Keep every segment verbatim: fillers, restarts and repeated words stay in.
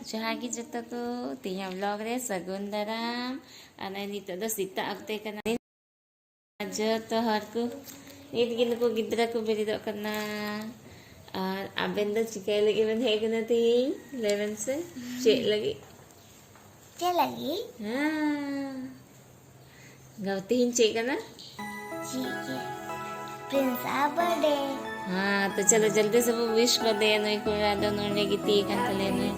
ᱡᱚᱦᱟᱨ ᱜᱮ ᱡᱚᱛᱚ ᱠᱚ, ᱛᱮᱦᱮᱧᱟᱜ vlog ᱨᱮ ᱥᱟᱹᱜᱩᱱ ᱫᱟᱨᱟᱢ᱾ ᱟᱨ ᱱᱚᱜᱼᱚᱭ ᱱᱤᱛᱚᱜ ᱫᱚ ᱥᱮᱛᱟᱜ ᱚᱠᱛᱮ ᱠᱟᱱᱟ᱾ ᱡᱚᱛᱚ ᱦᱚᱲ ᱠᱚ ᱱᱤᱛ ᱜᱮ ᱱᱩᱠᱩ ᱜᱤᱫᱽᱨᱟᱹ ᱠᱚ ᱵᱮᱨᱮᱫᱚᱜ ᱠᱟᱱᱟ᱾ ᱟᱨ ᱟᱵᱮᱱ ᱫᱚ ᱪᱤᱠᱟᱹᱭ ᱞᱟᱹᱜᱤᱫ ᱵᱮᱱ ᱦᱮᱡ ᱟᱠᱟᱱᱟ ᱛᱮᱦᱮᱧ? ᱞᱟᱹᱭ ᱵᱮᱱ ᱥᱮ, ᱪᱮᱫ ᱞᱟᱹᱜᱤᱫ? ᱪᱮᱫ ᱞᱟᱹᱜᱤᱫ? ᱦᱮᱸ, ᱜᱟᱶ ᱛᱮᱦᱮᱧ ᱪᱮᱫ ᱠᱟᱱᱟ? ᱪᱮᱫ ᱜᱮ? ᱯᱨᱤᱱᱥ ᱟᱜ ᱵᱟᱨᱛᱷᱰᱮ᱾ ᱦᱮᱸ, ᱛᱚ ᱪᱚᱞᱚ ᱡᱚᱞᱫᱤ ᱥᱮ ᱵᱚ ᱣᱤᱥ ᱠᱚ ᱫᱮ᱾ ᱱᱩᱭ ᱠᱚᱲᱟ ᱫᱚ ᱱᱚᱰᱮ ᱜᱤᱛᱤᱡ ᱟᱠᱟᱱ ᱛᱟᱞᱮᱭᱟ ᱱᱩᱭ᱾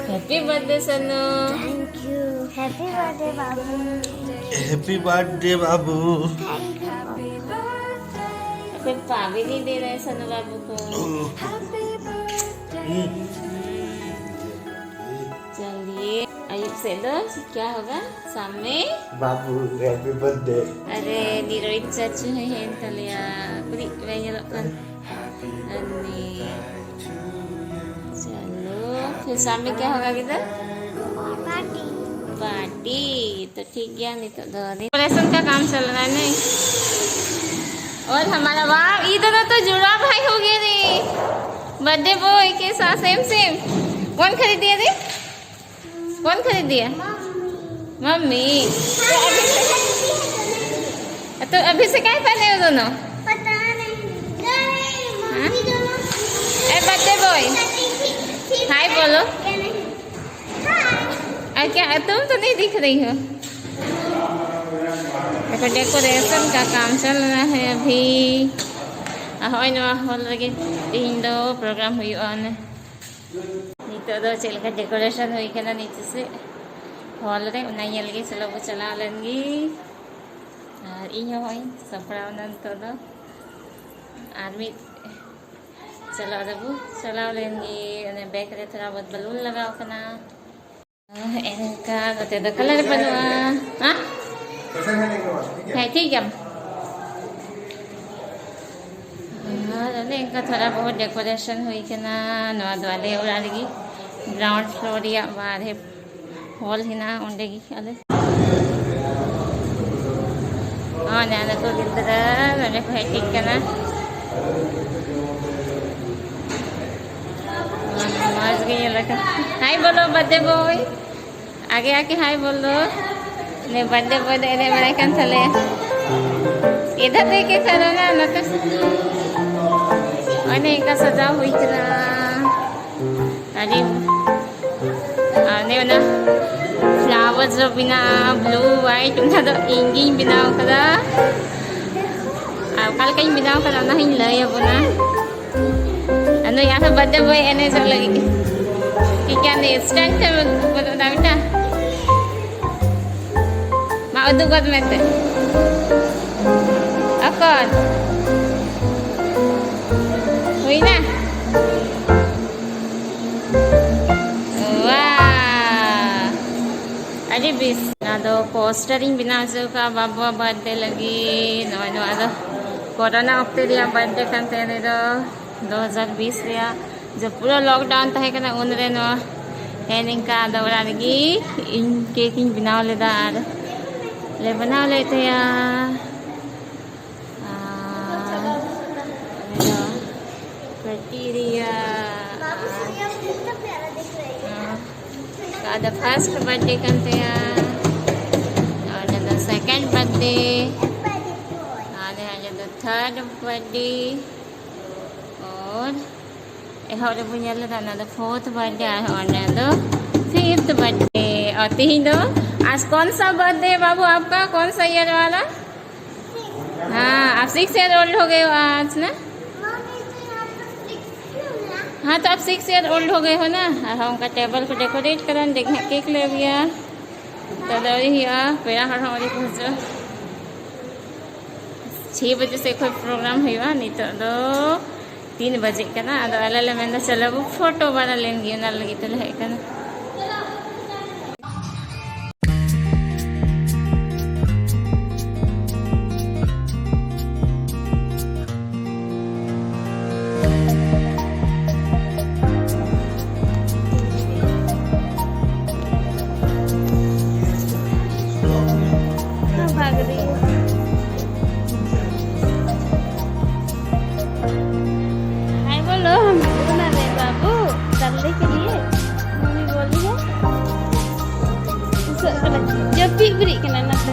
Happy birthday ᱥᱟᱱᱩ᱾ Thank you. Happy birthday ᱵᱟᱵᱩ᱾ Happy birthday ᱵᱟᱵᱩ᱾ Thank you ᱵᱟᱵᱩ᱾ ᱟᱯᱮ ᱯᱟᱵᱤᱱᱤ ᱫᱮ ᱨᱮ ᱥᱟᱱᱩ ᱵᱟᱵᱩ ᱠᱚ᱾ ᱦᱩᱸ᱾ चलिए, ᱟᱭᱩᱵ ᱥᱮᱫ ᱫᱚ क्या होगा? शाम में ᱵᱟᱵᱩ, happy birthday. ᱟᱨᱮ, ᱱᱤᱨᱚᱭ ᱪᱟᱪᱩ ᱦᱚᱸᱭ ᱦᱮᱡ ᱮᱱ ᱛᱟᱞᱮᱭᱟ᱾ ᱠᱩᱲᱤ ᱵᱟᱭ ᱧᱮᱞᱚᱜ ᱠᱟᱱ᱾ ᱟᱨ ᱱᱤ-, चलो, फिर शाम में क्या होगा गिदर? पार्टी। पार्टी। तो ठीक गया, नहीं तो दो दिन। डेकोरेशन का काम चल रहा है, नहीं? और हमारा, वाह, इधर तो जुड़वा भाई हो गए रे। बर्थडे बॉय के साथ सेम सेम। कौन खरीद दिया रे? कौन खरीद दिया? मम्मी। तो अभी से, तो अभी से क्या पहने हो दोनों? पता नहीं। अरे, मम्मी हाँ? दोनों ए, बर्थडे बॉय, हाय बोलो। ᱟᱨ ᱠᱭᱟ ᱛᱩᱢ ᱛᱚ ᱱᱟᱦᱤᱸ ᱫᱤᱠᱷ ᱨᱟᱦᱤ ᱦᱳ᱾ ᱫᱮᱠᱷᱳ, ᱰᱮᱠᱳᱨᱮᱥᱚᱱ ᱠᱟ ᱠᱟᱢ ᱪᱟᱞ ᱨᱟᱦᱟ ᱦᱟᱭ ᱟᱵᱷᱤ᱾ ᱟᱨ ᱦᱚᱸᱜᱼᱚᱭ ᱱᱚᱣᱟ ᱦᱚᱞ ᱨᱮᱜᱮ ᱛᱮᱦᱮᱧ ᱫᱚ ᱯᱨᱳᱜᱨᱟᱢ ᱦᱩᱭᱩᱜᱼᱟ᱾ ᱚᱱᱮ ᱱᱤᱛᱚᱜ ᱫᱚ ᱪᱮᱫ ᱞᱮᱠᱟ ᱰᱮᱠᱳᱨᱮᱥᱚᱱ ᱦᱩᱭ ᱠᱟᱱᱟ ᱱᱤᱪᱮ ᱥᱮᱫ ᱦᱚᱞ ᱨᱮ, ᱚᱱᱟ ᱧᱮᱞ ᱜᱮ ᱪᱚᱞᱚ ᱵᱚ ᱪᱟᱞᱟᱣ ᱞᱮᱱ ᱜᱮ᱾ ᱟᱨ ᱤᱧ ᱦᱚᱸ ᱦᱚᱸᱜᱼᱚᱭ ᱥᱟᱯᱲᱟᱣ ᱮᱱᱟ ᱱᱤᱛᱚᱜ ᱫᱚ᱾ ᱟᱨ ᱢᱤᱫ ᱪᱟᱞᱟᱣ ᱫᱚᱵᱚ ᱪᱟᱞᱟᱣ ᱞᱮᱱ ᱜᱮ᱾ ᱚᱱᱮ ᱵᱮᱜᱽ ᱨᱮ ᱛᱷᱚᱲᱟ ᱵᱚᱦᱩᱛ ᱵᱟᱞᱩᱱ ᱞᱟᱜᱟᱣ ᱠᱟᱱᱟ᱾ ᱮᱱᱠᱟ ᱱᱚᱛᱮ ᱫᱚ ᱠᱟᱞᱟᱨ ᱵᱟᱹᱱᱩᱜᱼᱟ᱾ ᱦᱮᱸ? ᱦᱮᱸ, ᱴᱷᱤᱠ ᱜᱮᱭᱟ᱾ ᱟᱨ ᱚᱱᱮ ᱚᱱᱠᱟ ᱛᱷᱚᱲᱟ ᱵᱚᱦᱩᱛ ᱰᱮᱠᱳᱨᱮᱥᱚᱱ ᱦᱩᱭ ᱠᱟᱱᱟ᱾ ᱱᱚᱣᱟ ᱫᱚ ᱟᱞᱮ ᱚᱲᱟᱜ ᱨᱮᱜᱮ, ᱜᱨᱟᱣᱩᱱᱰ ᱯᱷᱞᱳᱨ ᱨᱮᱭᱟᱜ ᱵᱟᱨᱦᱮ ᱦᱚᱞ ᱦᱮᱱᱟᱜᱼᱟ, ᱚᱸᱰᱮ ᱜᱮ ᱟᱞᱮ᱾ ᱦᱚᱸ, ᱱᱮ ᱱᱩᱠᱩ ᱜᱤᱫᱽᱨᱟᱹ ᱱᱚᱰᱮ ᱠᱚ ᱦᱮᱡ ᱴᱷᱤᱠ ᱠᱟᱱᱟ᱾ ᱢᱚᱡᱽ ᱜᱮ ᱧᱮᱞ ᱟᱠᱟᱱ᱾ ᱦᱟᱭ ᱵᱚᱞᱚ ᱵᱟᱨᱛᱷᱰᱮ ᱵᱚᱭ᱾ ᱟᱜᱮ ᱟᱜᱮ ᱦᱟᱭ ᱵᱚᱞᱚ᱾ ᱱᱮ ᱵᱟᱨᱛᱷᱰᱮ ᱵᱚᱭ ᱫᱚ ᱮᱱᱮᱡ ᱵᱟᱲᱟᱭ ᱠᱟᱱ ᱛᱟᱞᱮᱭᱟ᱾ ᱤᱫᱷᱟᱨ ᱫᱮᱠᱷᱮ ᱥᱟᱨᱟ ᱱᱟ ᱱᱚᱛᱮ᱾ ᱚᱱᱮ ᱤᱱᱠᱟ ᱥᱟᱡᱟᱣ ᱦᱩᱭ ᱠᱟᱱᱟ᱾ ᱟᱹᱰᱤ ᱟᱨ ᱚᱱᱮ ᱚᱱᱟ ᱯᱷᱞᱟᱣᱟᱨ ᱫᱚ ᱵᱮᱱᱟᱣ ᱵᱞᱩ ᱦᱣᱟᱭᱤᱴ, ᱚᱱᱟ ᱫᱚ ᱤᱧ ᱜᱤᱧ ᱵᱮᱱᱟᱣ ᱠᱟᱫᱟ᱾ ᱟᱨ ᱚᱠᱟ ᱞᱮᱠᱟᱧ ᱵᱮᱱᱟᱣ ᱠᱟᱫᱟ ᱚᱱᱟ ᱦᱚᱸᱧ ᱞᱟᱹᱭ ᱟᱵᱚᱱᱟ᱾ ᱟᱨ ᱱᱩᱭ ᱟᱨᱦᱚᱸ ᱵᱟᱨᱛᱷᱰᱮ ᱵᱚᱭ ᱮᱱᱮᱡᱚᱜ ᱞᱟᱹᱜᱤᱫ᱾ ᱴᱷᱤᱠ ᱜᱮᱭᱟ, ᱩᱱᱤ ᱥᱴᱮᱱᱰ ᱴᱷᱮᱱ ᱜᱚᱫ ᱫᱟ ᱵᱮᱴᱟ᱾ ᱢᱟ ᱩᱫᱩᱜ ᱜᱚᱫ ᱢᱮᱱᱛᱮ᱾ ᱚᱠᱚᱨ? ᱦᱩᱭᱱᱟ? ᱣᱟ! ᱟᱹᱰᱤ ᱵᱮᱥ᱾ ᱚᱱᱟ ᱫᱚ ᱯᱳᱥᱴᱟᱨ ᱤᱧ ᱵᱮᱱᱟᱣ ᱦᱚᱪᱚ ᱠᱟᱜᱼᱟ ᱵᱟᱵᱩᱣᱟᱜ ᱵᱟᱨᱛᱷᱰᱮ ᱞᱟᱹᱜᱤᱫ᱾ ᱱᱚᱜᱼᱚᱭ ᱱᱚᱣᱟ ᱫᱚ ᱠᱳᱨᱳᱱᱟ ᱚᱠᱛᱮ ᱨᱮᱭᱟᱜ ᱵᱟᱨᱛᱷᱰᱮ ᱠᱟᱱ ᱛᱟᱭᱟ ᱱᱩᱭ ᱫᱚ᱾ ᱫᱩ ᱦᱟᱡᱟᱨ ᱵᱤᱥ ᱨᱮᱭᱟᱜ ᱡᱚᱵ ᱯᱩᱨᱟᱹ ᱞᱚᱠᱰᱟᱣᱩᱱ ᱛᱟᱦᱮᱸ ᱠᱟᱱᱟ ᱩᱱᱨᱮ ᱱᱚᱣᱟ ᱦᱮᱸ ᱱᱤᱝᱠᱟ ᱟᱫᱚ ᱚᱲᱟᱜ ᱨᱮᱜᱮ ᱤᱧ ᱠᱮᱠ ᱤᱧ ᱵᱮᱱᱟᱣ ᱞᱮᱫᱟ ᱟᱨ ᱞᱮ ᱵᱮᱱᱟᱣ ᱞᱮᱫ ᱛᱟᱦᱮᱸᱜᱼᱟ᱾ ᱟᱨ ᱩᱱᱤ ᱫᱚ ᱠᱟᱹᱴᱤᱡ ᱨᱮᱭᱟᱜ ᱟᱨ ᱱᱚᱣᱟ ᱫᱚ ᱯᱷᱟᱥᱴ ᱵᱟᱨᱛᱷᱰᱮ ᱠᱟᱱ ᱛᱟᱭᱟ᱾ ᱟᱨ ᱩᱱᱤ ᱫᱚ ᱥᱮᱠᱮᱱᱰ ᱵᱟᱨᱛᱷᱰᱮ᱾ ᱟᱨ ᱩᱱᱤ ᱫᱚ ᱛᱷᱟᱨᱰ ᱵᱟᱨᱛᱷᱰᱮ᱾ ᱟᱨ ᱮᱦᱚᱵ ᱨᱮᱵᱚᱱ ᱧᱮᱞ ᱞᱮᱫᱟ, ᱚᱱᱟ ᱫᱚ ᱯᱷᱳᱨᱛᱷ ᱵᱟᱨᱛᱷᱰᱮ ᱟᱨ ᱚᱱᱟ ᱫᱚ ᱯᱷᱤᱯᱛᱷ ᱵᱟᱨᱛᱷᱰᱮ᱾ ᱟᱨ ᱛᱤᱦᱤᱧ ᱫᱚ ᱟᱡ ᱠᱚᱱ ᱥᱟ ᱵᱟᱨᱛᱷᱰᱮ ᱵᱟᱵᱩ ᱟᱯᱠᱟ? ᱠᱚᱱ ᱥᱟ ᱤᱭᱟᱨ ᱣᱟᱞᱟ? ᱦᱮᱸ, ᱟᱯ ᱥᱤᱠᱥ ᱤᱭᱟᱨ ᱳᱞᱰ ᱦᱳ ᱜᱮ ᱦᱳ ᱟᱡ ᱱᱟ? ᱦᱮᱸ, ᱛᱚ ᱟᱯ ᱥᱤᱠᱥ ᱤᱭᱟᱨ ᱳᱞᱰ ᱦᱳ ᱜᱮ ᱦᱳ ᱱᱟ? ᱟᱨᱦᱚᱸ ᱚᱱᱠᱟ ᱴᱮᱵᱚᱞ ᱠᱚ ᱰᱮᱠᱳᱨᱮᱴ ᱠᱟᱫᱟ, ᱚᱸᱰᱮ ᱜᱮ ᱦᱟᱸᱜ ᱠᱮᱠ ᱞᱮ ᱟᱹᱜᱩᱭᱟ᱾ ᱛᱚ ᱟᱹᱣᱨᱤ ᱦᱩᱭᱩᱜᱼᱟ, ᱯᱮᱲᱟ ᱦᱚᱲ ᱦᱚᱸ ᱟᱹᱣᱨᱤ ᱠᱚ ᱦᱤᱡᱩᱜᱼᱟ᱾ ᱪᱷᱮᱭ ᱵᱟᱡᱮ ᱥᱮᱫ ᱠᱷᱚᱱ ᱯᱨᱳᱜᱨᱟᱢ ᱦᱩᱭᱩᱜᱼᱟ, ᱱᱤᱛᱚᱜ ᱫᱚ ᱛᱤᱱ ᱵᱟᱡᱮᱜ ᱠᱟᱱᱟ᱾ ᱟᱫᱚ ᱟᱞᱮ ᱞᱮ ᱢᱮᱱᱫᱟ ᱪᱚᱞᱚ ᱵᱚ ᱯᱷᱳᱴᱳ ᱵᱟᱲᱟ ᱞᱮᱱ ᱜᱮ, ᱚᱱᱟ ᱞᱟᱹᱜᱤᱫ ᱛᱮᱞᱮ ᱦᱮᱡ ᱠᱟᱱᱟ᱾ हाँ, भाग रही है। हाय बोलो, हम बोला रे बाबू, कर ᱵᱮᱨᱮᱫ ᱠᱟᱱᱟ ᱱᱟᱥᱮ᱾